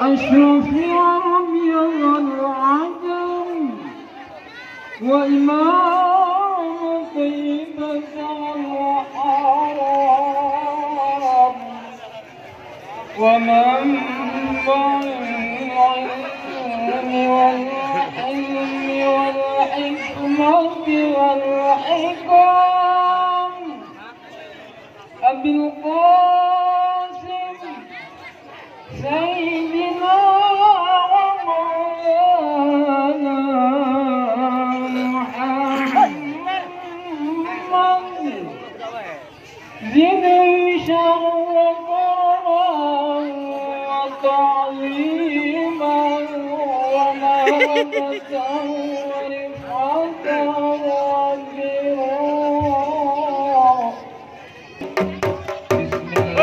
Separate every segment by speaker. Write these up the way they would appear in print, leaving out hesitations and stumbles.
Speaker 1: أشرف عربي والعجم وإمام طيبة والحرام ومنبع العلم والحلم والحكمة والحكم أبي القاسم سيدنا ومولانا محمد زد شرفا وتعظيما ومهابة ورفعة وبرا. بسم الله.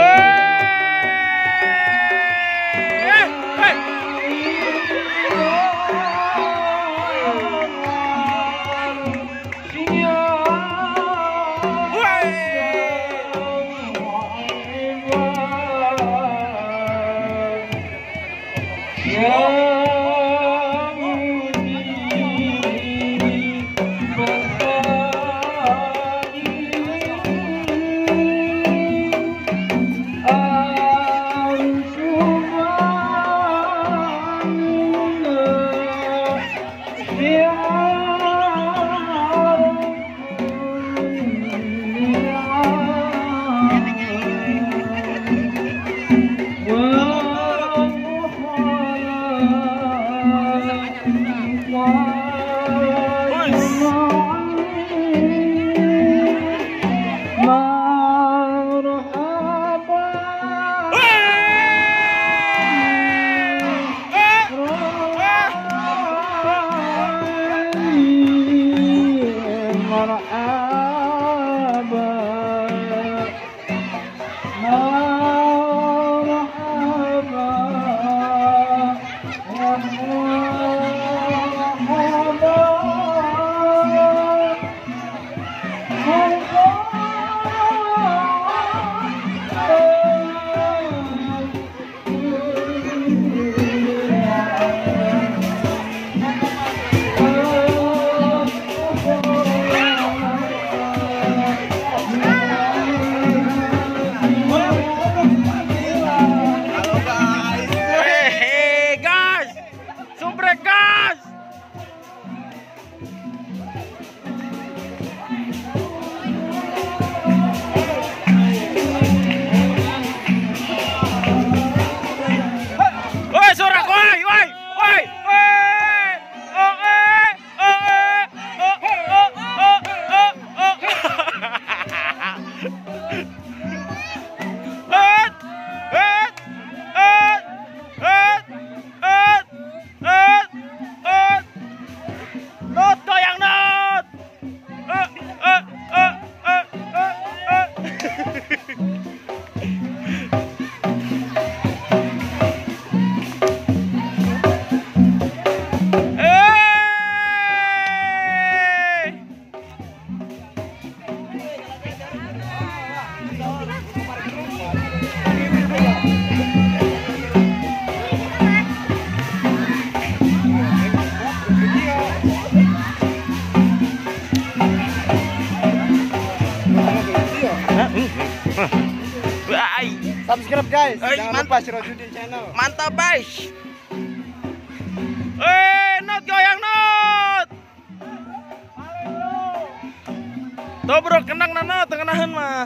Speaker 2: Subscribe guys, jangan lupa Sirojudin channel.
Speaker 3: Mantap guys. Not goyang not. Tuh bro, kenang nano, tengenahan mah.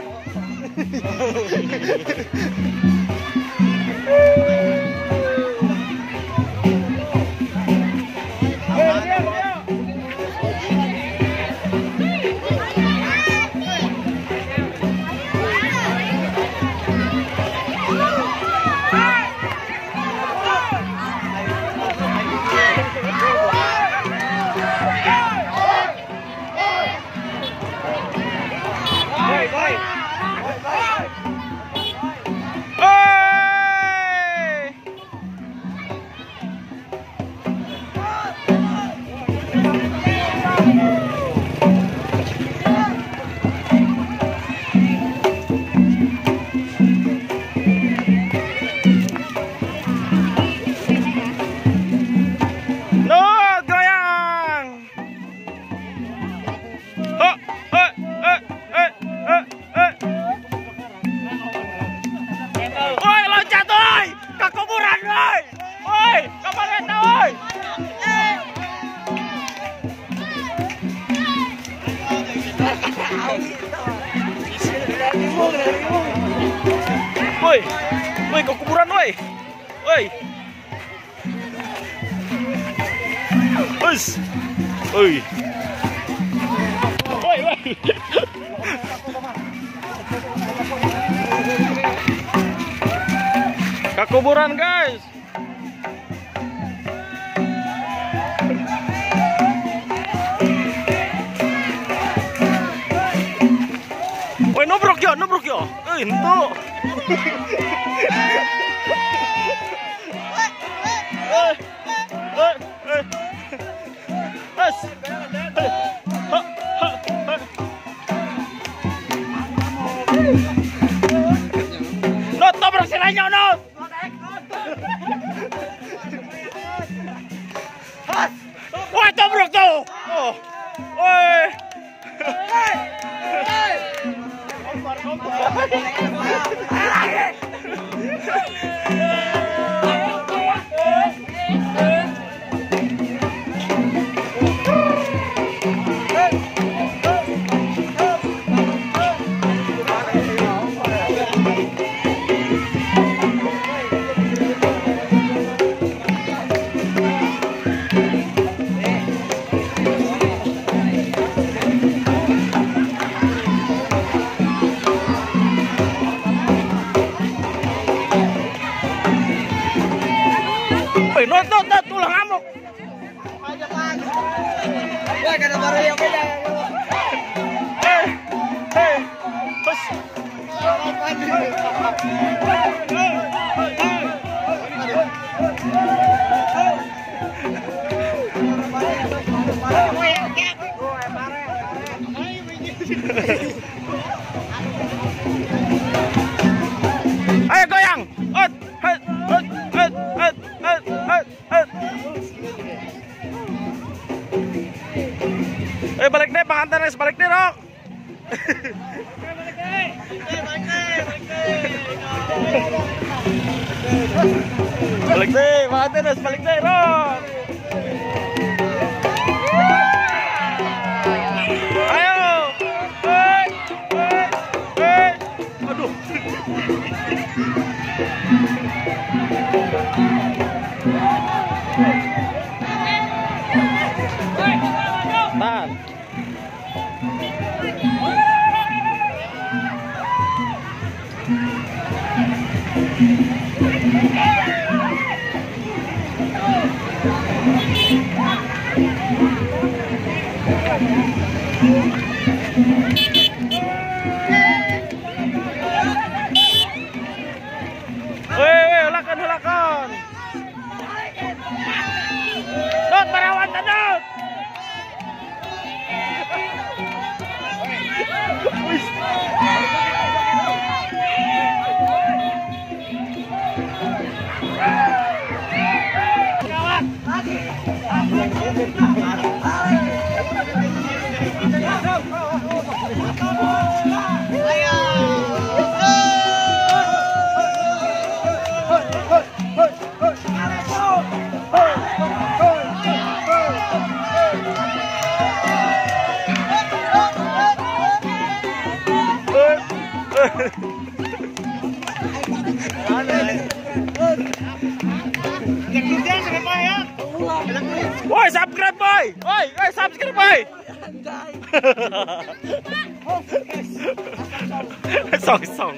Speaker 2: Bye. Bye.
Speaker 3: Woi. Woi. Us. Woi. Woi, woi. Ke kuburan, guys. Woi, nubruk yo, nubruk yo. Itu. No, tobrok si Ranyo, no. Woi, tobrok tuh. Oh. Woi. Woi, not, not, not, tulang ngamuk.
Speaker 2: Woi, kada baru yang beda.
Speaker 3: Terus. Ayo goyang. Ot, hot, hot, hot, hot, hot, hot, hot. Balik deh, panganten, balik deh, Rok. Balik deh, panganten, balik deh, Rok. Ayo. Hei, hei, hei. Aduh. Tahan. Woi, woi, hulakan, hulakan. Dot, marawan ta, dot. Woi, subscribe boy. Woi, woi, subscribe boy. Song song.